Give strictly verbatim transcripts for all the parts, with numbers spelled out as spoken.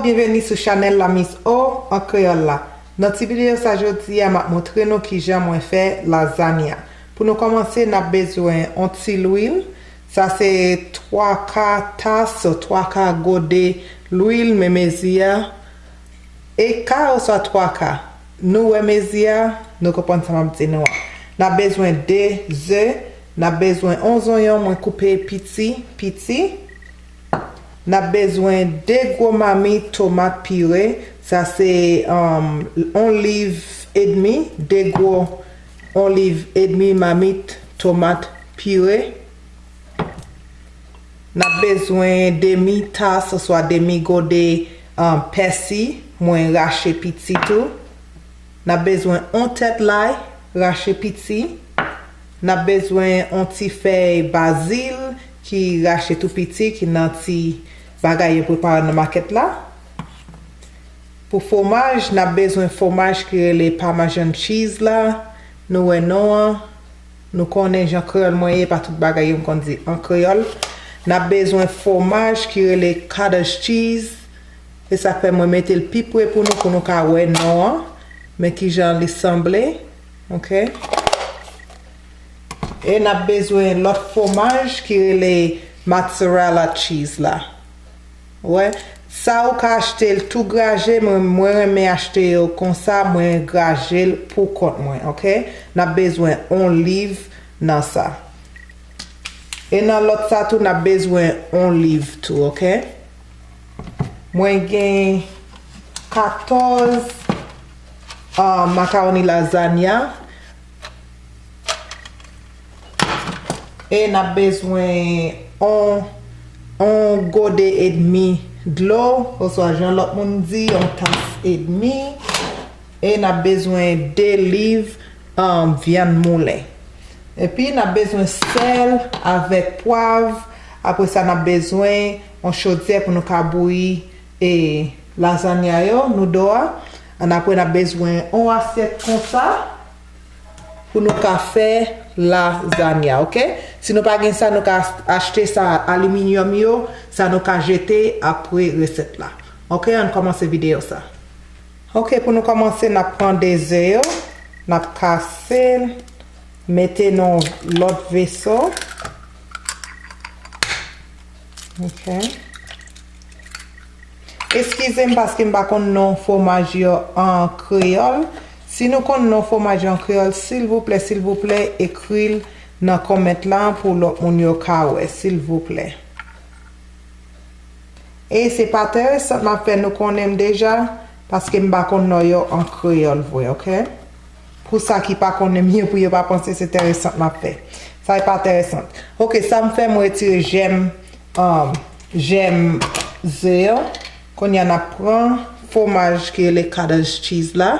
Byenveni sou chanèl la Miss O an kreyòl la. Nan ti videyo sa jodi a, m ap montre nou kijan mwen fè lazanya. Pou nou kòmanse, n ap bezwen yon ti lwil. Sa se twa ka tas, twa ka gode lwil, men mezi a e ka oswa twa ka. Nou wè mezi a, nou konprann sa m ap di nou an. N ap bezwen de ze, n ap bezwen yon zonyon mwen koupe piti, piti. N ap bezwen de gwo mamit tomat pire, sa se, um, yon liv edmi, de gwo yon liv edmi mamit tomat pire. N ap bezwen demi tas oswa demi gode, um, pèsi, mwen rache piti tou. N ap bezwen yon tèt lay, rache piti. N ap bezwen yon ti fèy bazil ki rache tou piti, ki nan ti bagay yo prepare nan makèt la. Pou fwomaj, n ap bezwen fwomaj ki rele Parmesan cheese la. Nou wè non an. Nou konnen jan kreyòl mwen ye, pa tout bagay yo m konn di an kreyòl. N ap bezwen fwomaj ki rele cottage cheese. E sa k fè mwen mete l pi pre pou nou, pou nou ka wè non an. Men kijan li sanble. Oke. E n ap bezwen lòt fwomaj ki rele mozzarella cheese la. Wè, sa ou ka achte l tou graje, mwen, mwen renmen achte yo konsa, mwen graje l pou kont mwen, oke? N ap bezwen yon liv nan sa. E nan lòt sa tou, n ap bezwen yon liv tou, oke? Mwen gen katòz, ah, makawoni lazanya. E n ap bezwen on, on gode edmi dlo, oswa jan lòt moun di, on tas edmi. E n ap bezwen de liv, um, vyann moulen. Epi n ap bezwen sèl avèk pwav. Apre sa, n ap bezwen on chodyè pou nou ka bouyi e lazanya yo, noudo a. Annapre, n ap bezwen on asyèt konsa pou nou ka fè lazanya, oke? Si nou pa gen sa, nou ka achte sa aliminyòm yo, sa nou ka jete apre resèt la. Oke, ann kòmanse videyo sa. Oke, pou nou kòmanse, n ap pran de ze yo, n ap kase l, mete nan lòt veso. Oke. Eskize m paske m pa konn non fwomaj yo an kreyòl. Si nou konn non fwomaj yo an kreyòl, silvouplè, silvouplè, ekri l nan kòmant la pou lòt moun yo ka wè, silvouplè. E se pa tèresant m ap fè, nou konnen m deja, paske m pa konn non yo an kreyòl vre, oke? Pou sa ki pa konnen m yo, pou yo pa panse se tèresant m ap fè. Sa e pa tèresant. Oke, sa m fè, m retire jèm, um, jèm ze yo. Kounye a, n ap pran fwomaj ki rele cottage cheese la.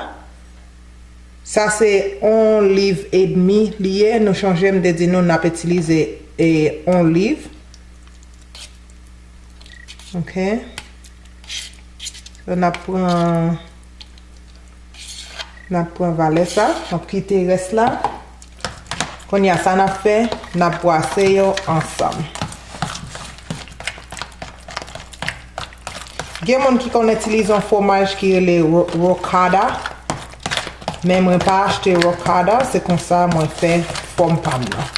Sa se yon liv edmi li ye. Nou chonje m te di nou n ap itilize, e, yon liv. Oke. So, n ap pran, n ap pran valè sa, n ap kite rès la. Kounye a, sa n ap fè, n ap bwase yo ansanm. Gen moun ki konn itilize yon fwomaj ki rele ro-, ricotta, men mwen pa achte ricotta, se konsa mwen fè fòm pa m nan.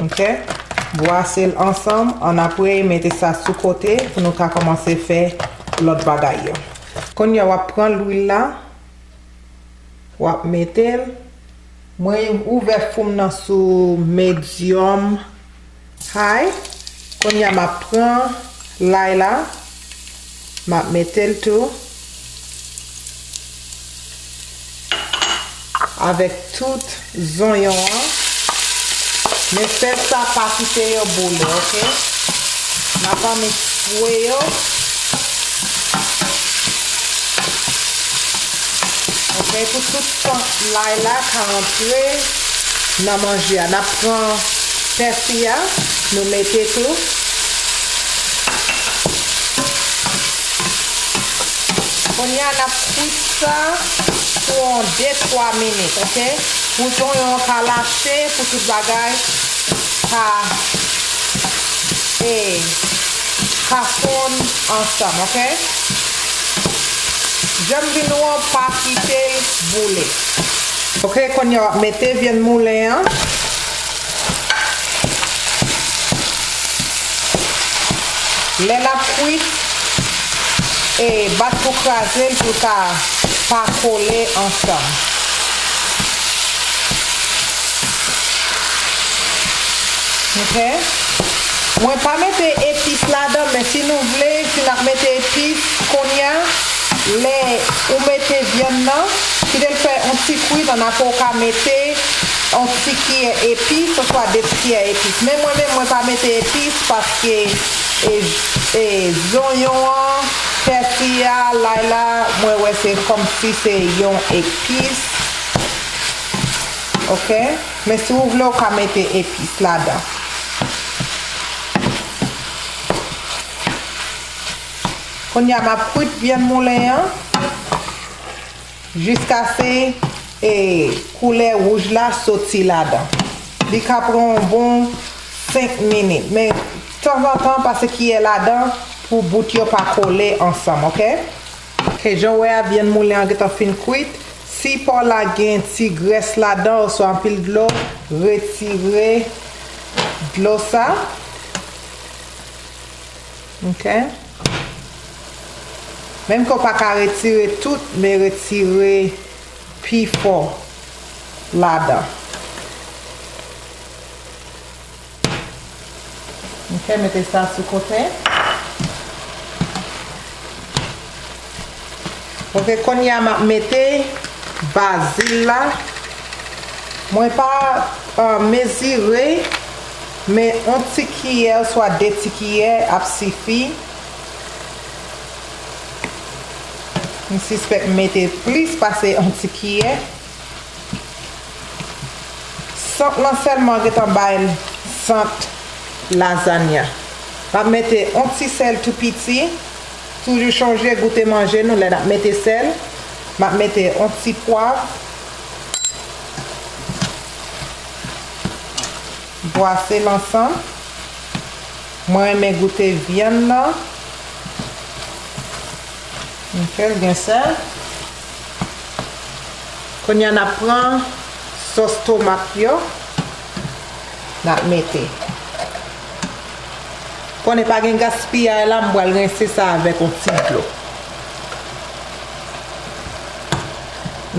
Oke? Bwase l ansanm, annapre mete sa sou kote pou nou ka kòmanse fè lòt bagay yo. Kounye a w ap pran lwil la, w ap mete l. Mwen ouvè fou m nan sou medium high. Kounye a m ap pran lay la. M ap mete l tou. Avèk tout zonyon an. Men fè sa pa kite yo boule, oke? N ap annik fwe yo. Oke, pou tout sant lay la ka antre nan manje a. N ap pran pèsi a, nou mete tou. Kounye a, n ap kwit sa pou yon de twa minit, oke? Pou zonyon an ka lache, pou tout bagay ka, e, ka fonn ansanm, oke? Janm vin nou an, pa kite l boule. Oke, kounye a w ap mete vyann moulen an. Lè l ap kwit, e, bat pou kraze l pou l ka pa kole ansanm. Oke. Mwen pa mete epis ladan, men si nou vle, si n ap mete epis, kounye a, lè ou mete vyann nan, kite l fè yon ti kwit, ann apre ou ka mete yon ti kiyè epis, oswa de ti kiyè epis. Men mwen menm, mwen pa mete epis, paske, e, e, zonyon an, pèsi a, lay la, mwen wè se kòmsi se yon epis. Oke? Men si w vle, w ka mete epis ladan. Kounye a, m ap kwit vyann moulen an jiskaske, e, koulè wouj la soti ladan. Li ka pran yon bon senk minit. Men, tanzantan, pase kiyè ladan pou bout yo pa kole ansanm, oke? Ke jan w wè a, vyann moulen an gentan fin kwit. Si pa w la gen ti grès ladan oswa anpil dlo, retire dlo sa. Oke. Menm ke w pa ka retire tout, men retire pifò ladan. Oke, mete sa sou kote. Oke, kounye a m ap mete bazil la. Mwen pa, eh, mezire, men yon ti kiyè oswa de ti kiyè ap sifi. M sispèk m mete plis pase yon ti kiyè. Sant lan sèlman gentan bay l sant lazanya. M ap mete yon ti sèl tou piti. Toujou chonje goute manje nou lè n ap mete sèl. M ap mete yon ti pwav. Bwase l ansanm. Mwen renmen goute vyann nan. Oke, l gen sèl. Kounye a, n ap pran sòs tomat yo. N ap mete. Konnen pa gen gaspiyay la, m pral rense sa avèk yon ti dlo.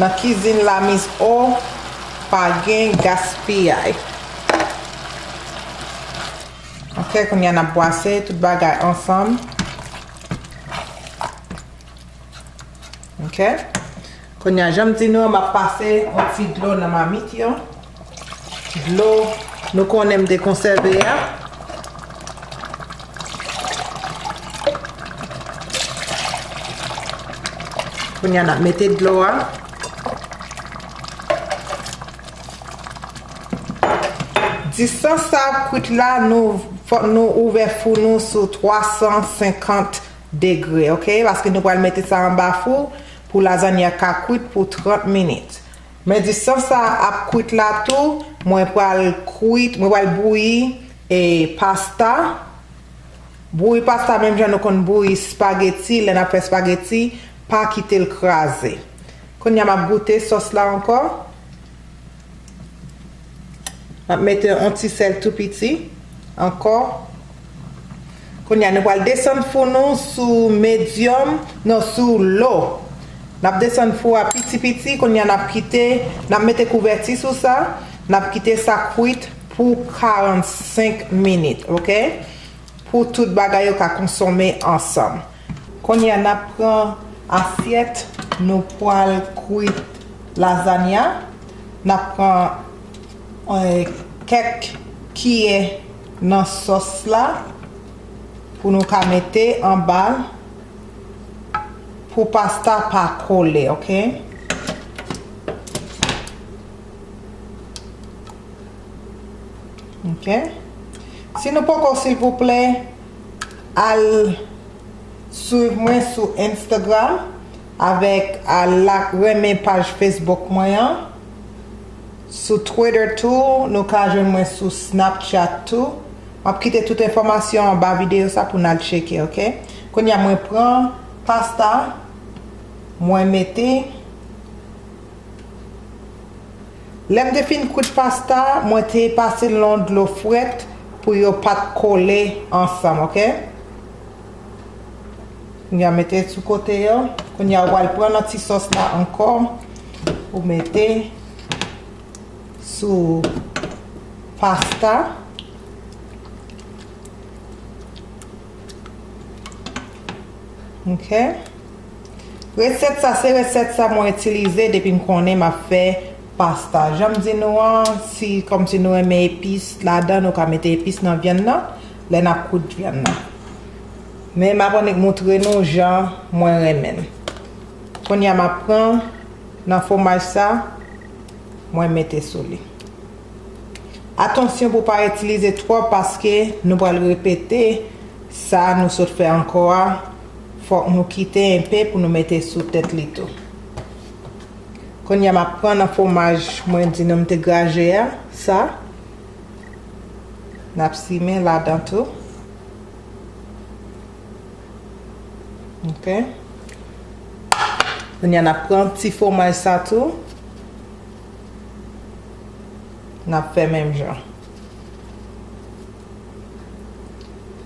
Nan kizin Lamiz O, pa gen gaspiyay. Oke, kounye a n ap bwase tout bagay ansanm. Oke. Kounye a, jan m di nou, m ap pase yon ti dlo nan mamit yo. Dlo nou konnen m te konsève a. Kounye a, n ap mete dlo a. Distans sa ap kwit la, nou, fòk nou ouvè fou nou sou twa san senkant degre, oke? Paske nou pral mete sa anba fou pou lazanya ka kwit pou trant minit. Men distans sa ap kwit la tou, mwen pral kwit, mwen pral bouyi, e, pasta. Bouyi pasta menm jan nou konn bouyi spageti, lè n ap fè spageti, pa kite l kraze. Kounye a m ap goute sòs la ankò. M ap mete yon ti sèl tou piti ankò. Kounye a, nou pral desann fou nou sou medyòm, non, sou lo. N ap desann fou a piti piti, kounye a n ap kite, n ap mete kouvèti sou sa, n ap kite sa kwit pou karannsenk minit, oke? Pou tout bagay yo ka konsome ansanm. Kounye a, n ap pran asyèt, nou pral kwit lazanya. N ap pran, eh, kèk kiyè nan sòs la pou nou ka mete anba l pou pasta pa kole, oke? Oke. Si nou poko, silvouplè, al swiv mwen sou Instagram avèk, al la, renmen paj Facebook mwen an. Sou Twitter tou, nou ka jwenn mwen sou Snapchat tou. M ap kite tout enfòmasyon anba videyo sa pou n al tcheke, oke? Kounye a mwen pran pasta, mwen mete. Lè m te fin kwit pasta, mwen te pase l nan dlo frèt pou yo pa t kole ansanm, oke? Kounye a mete sou kote yo. Kounye a ou pral pran nan ti sòs la ankò. Ou mete sou pasta. Ok. Resèt sa, se resèt sa mwen itilize depi m konnen m ap fè pasta. Jan m di nou an, si kòmsi nou renmen epis ladan, nou ka mete epis nan vyann nan, lè n ap kwit vyann nan. Men m ap annik montre nou jan mwen renmen l. Kounye a m ap pran nan fwomaj sa, mwen mete sou li. Atansyon pou pa itilize twòp paske nou pral repete sa nou sot fè ankò a. Fòk nou kite enpe pou nou mete sou tèt li tou. Kounye a m ap pran nan fwomaj mwen di nou m te graje a, sa. N ap simen ladan tou. Ok. Kounye a n ap pran ti fwomaj sa tou. N ap fè menm jan.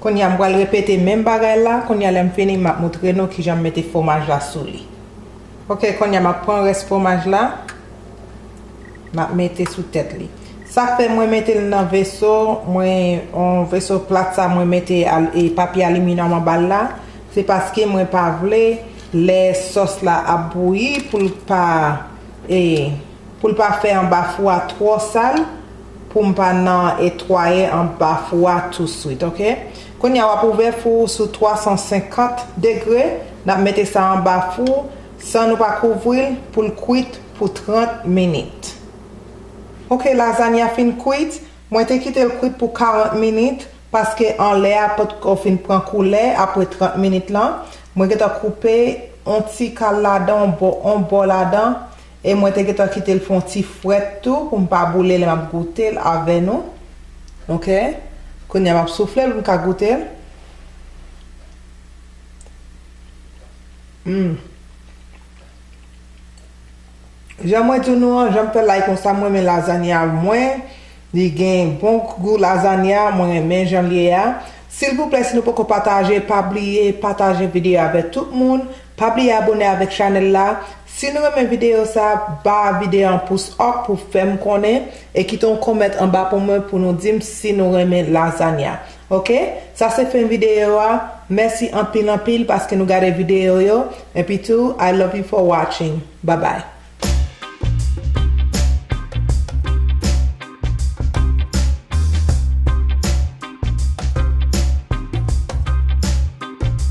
Kounye a m pral repete menm bagay la. Kounye a lè m fini, m ap montre nou kijan m mete fwomaj la sou li. Ok, kounye a m ap pran rès fwomaj la. M ap mete sou tèt li. Sa k fè mwen mete l nan veso, mwen, yon veso plat sa mwen mete al-, e, papye aliminyòm anba l la, se paske mwen pa vle lè sòs la ap bouyi pou l pa, e, pou l pa fè anba fou a twò sal, pou m pa nan etwaye anba fou a touswit, ok? Kounye a w ap ouvè fou ou sou twa san senkant degre, n ap mete sa anba fou san nou pa kouvri l pou l kwit pou trant minit. Ok, lazanya fin kwit. Mwen te kite l kwit pou karant minit paske anlè a potko fin pran koulè apre trant minit lan. Mwen gentan koupe yon ti kal ladan, yon bò, yon bò ladan. E mwen te gentan kite l fè yon ti frèt tou pou m pa boule lè m ap goute l avè nou. Ok? Kounye a m ap soufle l pou m ka goute l. Hmm. Jan mwen di nou an, jan m fè l la, e konsa m renmen lazanya mwen. Li gen bon gou lazanya, mwen renmen jan l ye a. Silvouplè, si nou poko pataje, pa bliye pataje videyo avèk tout moun. Pa bliye abone avèk chanèl la. Si nou renmen videyo sa, ba videyo an pous up pou fè m konnen. E kite yon kòmantè anba pou mwen pou nou di m si nou renmen lazanya. Ok? Sa se fen videyo a. Mèsi anpil, anpil paske nou gade videyo yo. Epi tou, I love you for watching. Bye bye.